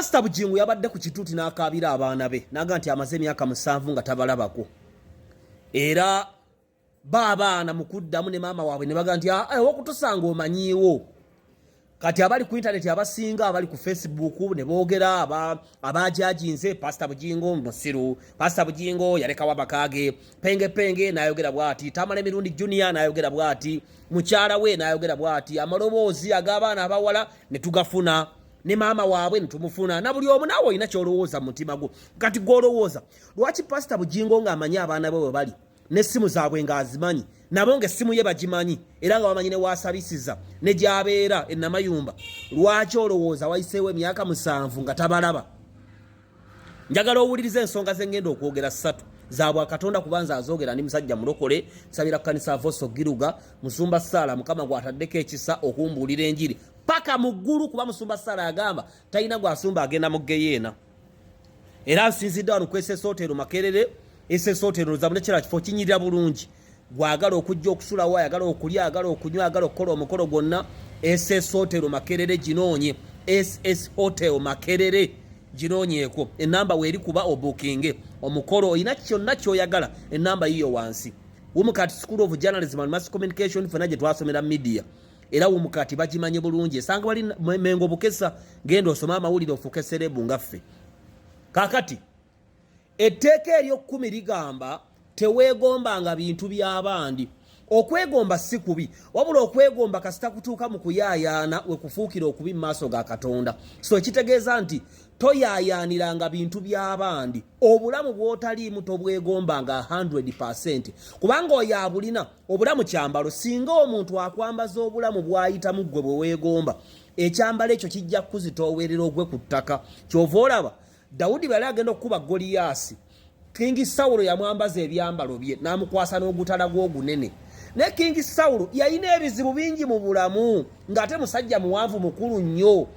Pasita Bugingo yabadde ku kituuti n'akaabira abaana be n'agamba nti amaze emyaka 7 nga tabalabako, era ba abaana mu kuddamu ne maama waabwe ne bagamba nti ah, eh, okutusanga omanyiiwo. Kati abali ku intaneti abasinga abali ku Facebook ne boogera abajajinze Pasita Bugingo musiru, Pasita Bugingo yalekawo amaka ge, Penge Penge n'ayogera bw'ati, Tamale Mirundi Junior n'ayogera bw'ati, mukyala we n'ayogera bw'ati, amaloboozi ag'abaana abawala ne tugafuna ne maama waabwe ne tumufuna na buli omu. Naawe olina ky'olowooza mu mutima gwo. Kati gw'olowooza lwaki Pasita Bugingo ng'amanyi abaana be bwe bali n'essimu zaabwe ng'azimanyi, nabo ng'essimu ye bagimanyi era nga bamanyi ne waasabisiza ne gy'abeera e Namayumba, lwaki olowooza wayiseewo emyaka 7 nga tabalaba? Njagala owulirize ensonga ze ngenda okwogera ssatu za bwakatonda, kuba nze azoogera ndi musajja mulokole, nsabira kkanisa Avoso Giruga, Musumba Saala Mukama gw'ataddeko ekisa okumbuulira enjiri paka mu ggulu, kuba Musumba Saala yagamba talina gw'asumba agenda mu geyeena. Era nsinzidde wano ku SS Hotel Makerere. SS Hotel Luzamu nekirala kifo kinyirira bulungi, gwagala okujja okusulawo, ayagala okulya, ayagala okunywa, ayagala okukola omukolo gwonna, SS Hotel Makerere ginoonye. SS Hotel Makerere ginoonyeeko, enamba weeri kuba obukinge omukolo, olina kyonna kyoyagala, enamba yiyo wansi. Wumukati School of Journalism and Mass Communication, fena gye twasomera media, era Wumukati bagimanye bulungi, esanga wali Mengo Bukesa. Genda osome amawulire ofuuke celeb nga ffe. Kakati etteeka ery'okkumi ligamba teweegombanga bintu by'abandi. Okwegomba si kubi, wabula okwegomba kasita kutuuka mu kuyaayaana we kufuukira okubi mu maaso ga Katonda. So ekitegeeza nti toyaayaaniranga bintu by'abandi. Obulamu bw'otaliimu tobwegombanga 100%, kubanga oyo abulina. Obulamu kyambalo. Singa omuntu akwambaza obulamu bw'ayitamu ggwe bwe weegomba, ekyambalo ekyo kijja kukuzitoowerera ogwe ku ttaka. Kyova olaba Dawudi bwe yali agenda okukuba Goliyaasi, Kingi Sawulo yamwambaza ebyambalo bye n'amukwasa n'ogutala gwe ogunene. Naye Kingi Sawulo yalina ebizibu bingi mu bulamu, ng'ate musajja muwanvu mukulu nnyo.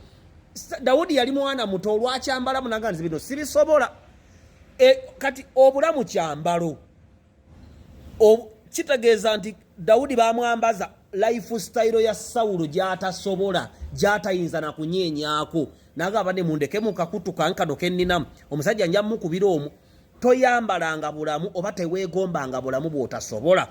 Dawudi yali mwana muto, olwakyambalamu naga nti bino sibisobola. Kati obulamu kyambalo. Kitegeeza nti Dawudi bamwambaza lifestyle ya Sawulo gy'atasobola, gy'atayinza na kunyeenyaako. Nagamba ne mundeke mu kakutu kankano ke nninamu, omusajja nja mukubira omwo. Toyambalanga bulamu oba teweegombanga bulamu bw'otasobola.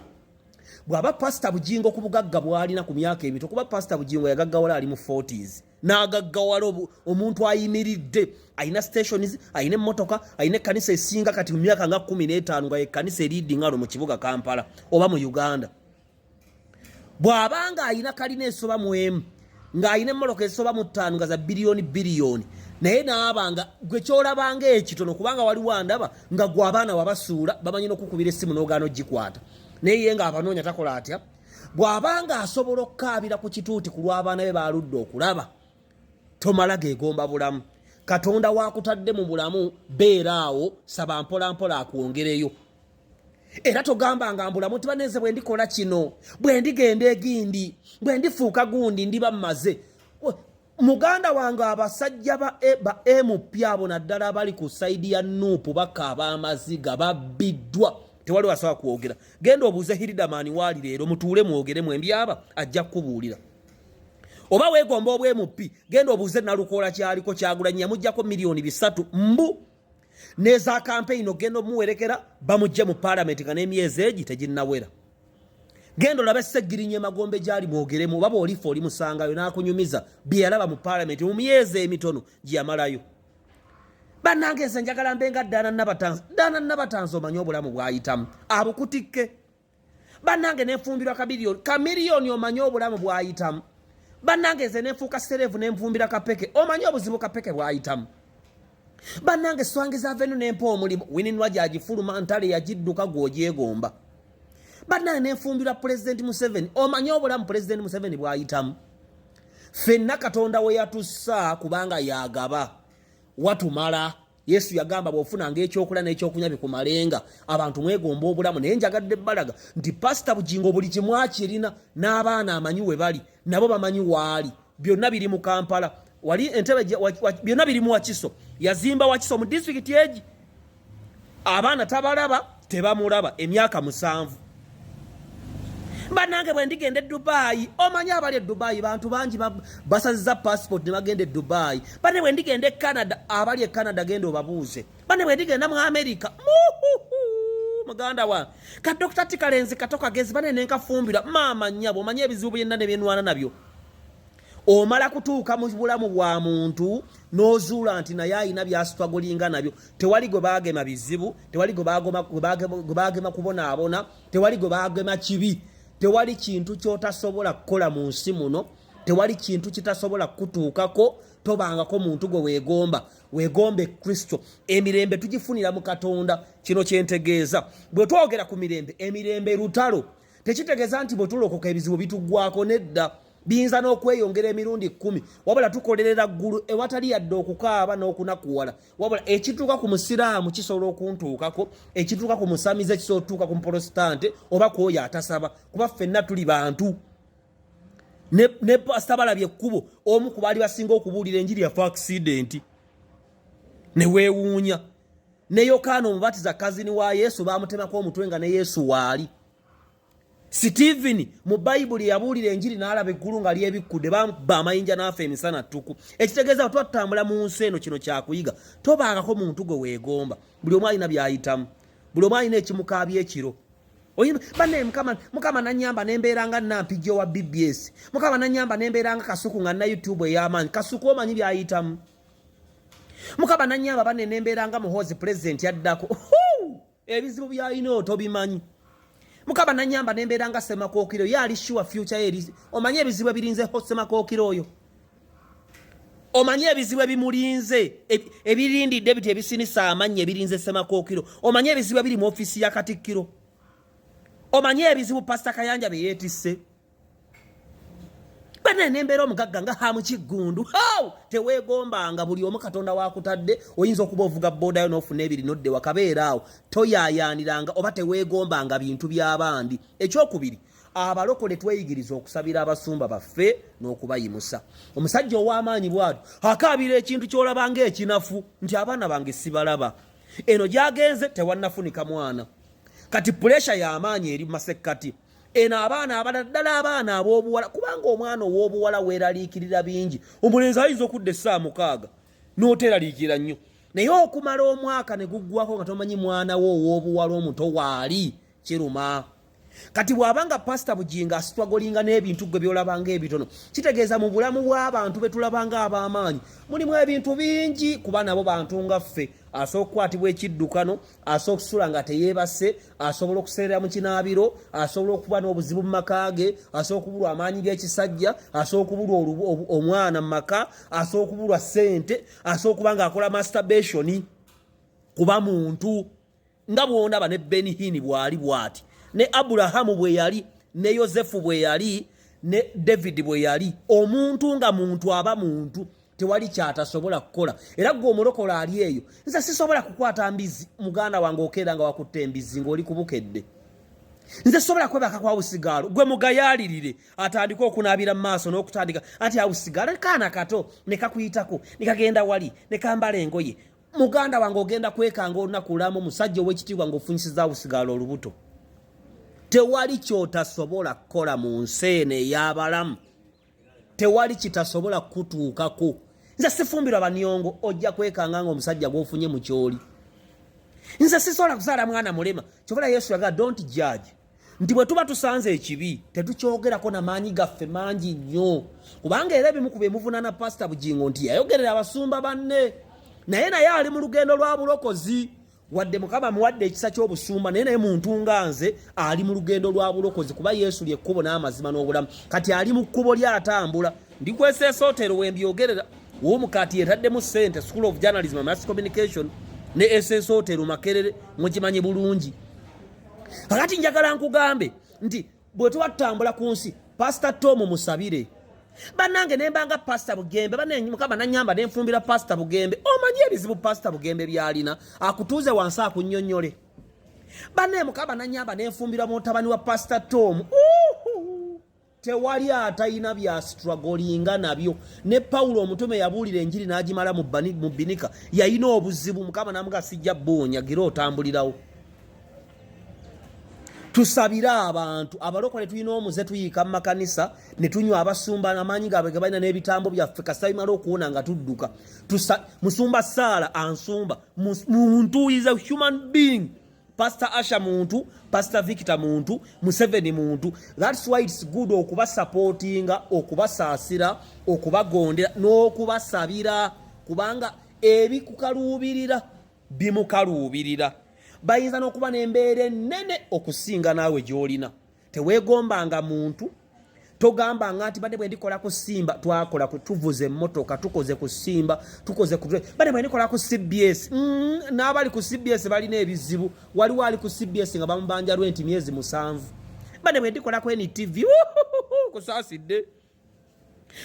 Bw'aba Pasita Bugingo ku bugagga bw'alina ku myaka emito, kuba Pasita Bugingo yagaggawala ali mu 40s n'agaggawala, omuntu ayimiridde, alina stations, alina emmotoka, alina ekkanisa esinga kati mu myaka nga 15 nga ekkanisa eriidingalo mu kibuga Kampala oba mu Uganda. Bw'aba nga alina kalina esoba mu emu, ng'alina emmotoka esoba mu ttaano nga za biliyoni biliyoni, naye n'aba nga gwe kyolabanga ekitono, kubanga waliwo andaba nga gwe abaana wabasuula, bamanyi n'okukubira essimu n'ogaana ogikwata, naye ye ng'abanoonya takola atya. Bw'aba nga asobola okukaabira ku kituuti ku lw'abaana be baaludde okulaba, tomala geegomba bulamu. Katonda wakutadde mu bulamu, beera awo, saba mpola mpola akwongereyo. Era togambanga mbulamu nti banenze bwe ndikola kino, bwe ndigenda egindi, bwe ndifuuka gundi, ndiba mmaze. Muganda wange, abasajja ba MP abo naddala abali ku side ya NUP bakaaba amaziga, babbiddwa, tewali wasobola kwogera. Genda obuuze Hiridamaani waali leero, mutuule mwogere mwembyaba, ajja kukubuulira. Oba weegomba obwa MP, genda obuuze Nalukoola kyaliko. Kyagulanyi yamugjako miliyoni 3 mbu n'eza kampeyini okugenda omuwerekera bamugje mu paalamenti nga n'emyezi egi teginnawera. Genda olabe Ssegirinya emagombe gyali, mwogeremu, oba bw'olifa oli musangayo n'akunyumiza bye yalaba mu paalamenti mu myezi emitono gye yamalayo. Bannange, nze njagala mbe nga Ddaana Nabatanzi. Ddaana Nabatanzi omanyi obulamu bw'ayitamu abukutikke. Bannange, nenfumbirwa kamiliyoni, kamiliyoni omanyi obulamu bw'ayitamu. Bannange, nze nenfuuka sereevu nenfumbira Kapeke, omanyi obuzibu Kapeke bw'ayitamu. Bannange, Swangiza Avenue nempa omulimu, Wininwa gyagifuluma ntale yagidduka, gw'ogyegomba. Bannange, nenfumbirwa Pulezidenti Museveni, omanyi obulamu Pulezidenti Museveni bw'ayitamu. Ffenna Katonda we yatussa, kubanga yagaba watumala. Yesu yagamba bw'ofunanga ekyokulya n'ekyokunywa bikumalenga. Abantu mwegomba obulamu, naye njagadde balaga nti Pasita Bugingo buli kimu akirina, n'abaana amanyi we bali, nabo bamanyi waali, byonna biri mu Kampala wali Entebe, byonna biri mu Wakiso. Yazimba Wakiso mu disitulikiti egi, abaana tabalaba, tebamulaba emyaka 7. Banange bwe ndigenda e Dubai, omanyi abali e Dubai bantu bangi basaziza passport ne bagenda e Dubai. Bane bwe ndigenda e Canada, abali e Canada genda obabuuze. Bane bwe ndigenda mu America, muhuhu, muganda wa ka Dr. Tikalenzi kato kagezi, bane nenkafumbira maama nnyabo, omanyi ebizibu byenna ne byenwana nabyo. Omala kutuuka mu bulamu bwa muntu n'ozuula nti naye alina byasitwagolinga nabyo. Tewali gwe baagema bizibu, tewali gwe baagema kubonaabona, tewali gwe baagema kibi, tewali kintu ky'otasobola kukola mu nsi muno, tewali kintu kitasobola kukutuukako. Tobangako muntu gwe weegomba, weegombe Kristo. Emirembe tugifunira mu Katonda. Kino kyentegeeza bwe twogera ku mirembe. Emirembe lutalo. Tekitegeeza nti bwe tulokoka ebizibu bituggwako, nedda, biyinza n'okweyongera emirundi 10, wabula tukolerera ggulu ewatali yadde okukaaba n'okunakuwala. Wabula ekituuka ku musiraamu kisobola okuntuukako, ekituuka ku musamize kisobola okutuuka ku muprotestante oba ku oyo atasaba, kuba ffenna tuli bantu. Ne pasita balabye ekkubo, omu ku baali basinga okubuulira enjiri yafa accident ne weewuunya. Ne Yokaana Omubatiza, cousin wa Yesu, baamutemako omutwe nga ne Yesu waali. Stephen mu Bayibuli yabuulira enjiri n'alaba eggulu nga lyebikkudde, bamukuba amayinja n'afa emisana ttuku. Ekitegeeza tuba tutambula mu nsi eno, kino kyakuyiga, tobaangako muntu gwe weegomba. Buli omu alina by'ayitamu, buli omu alina ekimukaabya ekiro. Banne Mukama nanyamba nembeera nga Nampijja owa BBS, Mukama nanyamba nembeera nga Kasuku nga na YouTube ey'amaanyi. Kasuku omanyi by'ayitamu? Mukama nanyamba banne nembeera nga Muhoozi, pulezidenti addako, ebizibu byalina otobimanyi. Mukama nanyamba nembeera nga Semakookiro, ye ali sure future ye eri. Omanyi ebizibu ebirinze Semakookiro oyo? Omanyi ebizibu ebimulinze, ebirindidde biti ebisinisa amannya ebirinze Semakookiro? Omanyi ebizibu ebiri mu ofiisi ya Katikkiro? Omanyi ebizibu Pasita Kayanja bye yeetisse? Bane nembeera omugagga nga Hamu Kiggundu. How teweegombanga. Buli omu Katonda wakutadde. Oyinza okuba ovuga boodayo n'ofuna ebiri nodde wakabeera awo. Toyaayaaniranga oba teweegombanga bintu by'abandi. Ekyokubiri, abalokole tweyigiriza okusabira abasumba baffe n'okubayimusa. Omusajja ow'amaanyi bw'atyo akaabira ekintu ky'olaba ng'ekinafu nti abaana bange sibalaba, eno gy'agenze tewannafunika mwana. Kati pressure y'amaanyi eri mu masekkati eno abaana abalala, ddala abaana ab'obuwala, kubanga omwana ow'obuwala weeraliikirira bingi. Omulenzi ayinza okudda essaawa 6 n'oteeraliikirira nnyo, naye okumala omwaka ne guggwako nga tomanyi mwana wo ow'obuwala omuto waali, kiruma. Kati bw'aba nga Pasita Bugingo asitwagolinga n'ebintu gwe by'olabanga ebitono, kitegeeza mu bulamu bw'abantu be tulabanga ab'amaanyi mulimu ebintu bingi, kuba nabo bantu nga ffe. Asobola okukwatibwa ekiddukano, asobola okusula nga teyeebase, asobola okuseerera mu kinaabiro, asobola okuba n'obuzibu mu maka ge, asobola okubulwa amaanyi g'ekisajja, asobola okubulwa omwana mu maka, asobola okubulwa ssente, asobola okuba ng'akola masturbation, kuba muntu nga bw'ondaba. Ne Benihini bw'ali bw'ati, ne Aburahamu bwe yali, ne Yosefu bwe yali, ne David bwe yali. Omuntu nga muntu aba muntu, tewali kyatasobola kukola. Era gwe omulokola ali eyo, nze sisobola kukwata mbizi, muganda wange okeera nga wakutte embizi ng'oli kubukedde. Nze sobola kwebaka kwa busigaalo. Gwe mugayaalirire atandike okunaabira mu maaso n'okutandika anti awusigaalo kaana kato ne kakuyitako ne kagenda wali ne kambala engoye. Muganda wange, ogenda kwekanga olunaku lulamu omusajja ow'ekitiibwa ng'ofunyisiza awusigaalo olubuto. Tewali kyotasobola kukola mu nsi eno ey'abalamu, tewali kitasobola kukutuukako. Nze sifumbirwa banyongo, ojja kwekanga nga omusajja gw'ofunye mu kyoli. Nze sisobola kuzaala mwana mulema. Kyobola Yesu yagaa, don't judge, nti bwe tuba tusanze ekibi tetukyogerako na maanyi gaffe mangi nnyo, kubanga era ebimu ku byemuvunaana Pasita Bugingo nti yayogerera abasumba banne, naye ali mu lugendo lwa bulokozi. Wadde Mukama amuwadde ekisa ky'obusumba, naye muntu nga nze, ali mu lugendo lwa bulokozi, kuba Yesu lyekkubo n'amazima n'obulamu. Kati ali mu kkubo lyatambula. Ndikweseesootero wembyogerera womukati yetaddemu ssente, School of Journalism and Mass Communication ne Esesootero Makerere, mukimanyi bulungi. Kakati njagala nkugambe nti bwe tuba tutambula ku nsi, Pasita Tom musabire. Bannange nembanga Pasita Bugembe, banne Mukama nanyamba nenfumbira Pasita Bugembe. Omanyi ebizibu Pasita Bugembe byalina? Akutuuze wansi akunnyonnyole. Banne Mukama nanyamba nenfumbira mutabani wa Pasita Tom. Tewali atalina bya strugglinga nabyo. Ne Pawulo omutume yabuulira enjiri n'agimala mu binika, yalina obuzibu. Mukama namuga, sijja buunya gira otambulirawo. Tusabire abantu. Abalokole tulina omuze, tuyiika mu makanisa ne tunywa, abasumba amaanyi gaabwe ge balina n'ebitambo byaffe, kasita bimala okuwona nga tudduka. Musumba Saala ansumba muntu, is a human being. Pastor Asha muntu, Pastor Victor muntu, Museveni muntu. That's why it's good okubasupportinga, okubasaasira, okubagondera n'okubasabira, kubanga ebikukaluubirira bimukaluubirira. Bayinza n'okuba n'embeera ennene okusinga naawe gy'olina. Teweegombanga muntu. Togambanga nti badde bwe ndikola ku Simba, twakola, tuvuze emmotoka, tukoze ku Simba, tukoze ku badde bwe ndikola ku CBS. N'abali ku CBS balina ebizibu. Waliwo ali ku CBS nga bamubanja rent myezi 7. Badde bwe ndikola ku NTV, kusaasidde.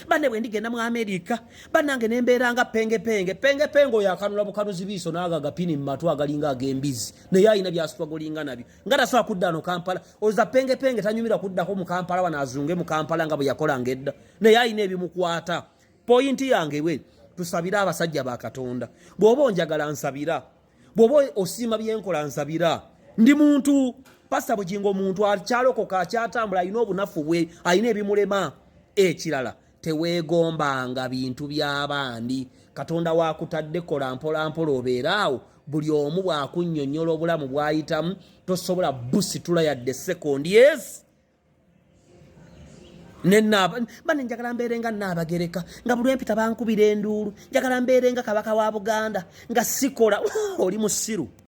Banne bwe ndigenda mu Amerika, bannange, nembeera nga pengepenge. Pengepenge oyo akanula bukanuzi biiso n'ago agapini mu matu agalinga ag'embizi, naye alina byasitwagolinga nabyo nga tasobola kudda ano Kampala. Oza pengepenge tanyumira kuddako mu Kampala wano, azunge mu Kampala nga bwe yakolanga edda, naye alina ebimukwata. Point yange bwe, tusabire abasajja ba Katonda. Bw'oba onjagala, nsabira. Bw'oba osiima byenkola, nsabira. Ndi muntu. Pasita Bugingo omuntu akyalokoka, akyatambula, alina obunafu bwe, alina ebimulema. Ekirala, teweegombanga bintu by'abandi. Katonda wakutadde, kola mpolampola, obeere awo. Buli omu bw'akunnyonnyola obulamu bw'ayitamu, tosobola busitula yadde second. Yes, bane njagala mbeere nga Naabagereka, nga buli lwempita bankubira enduulu. Njagala mbeere nga kabaka wa Buganda, nga sikola. Oli musiru.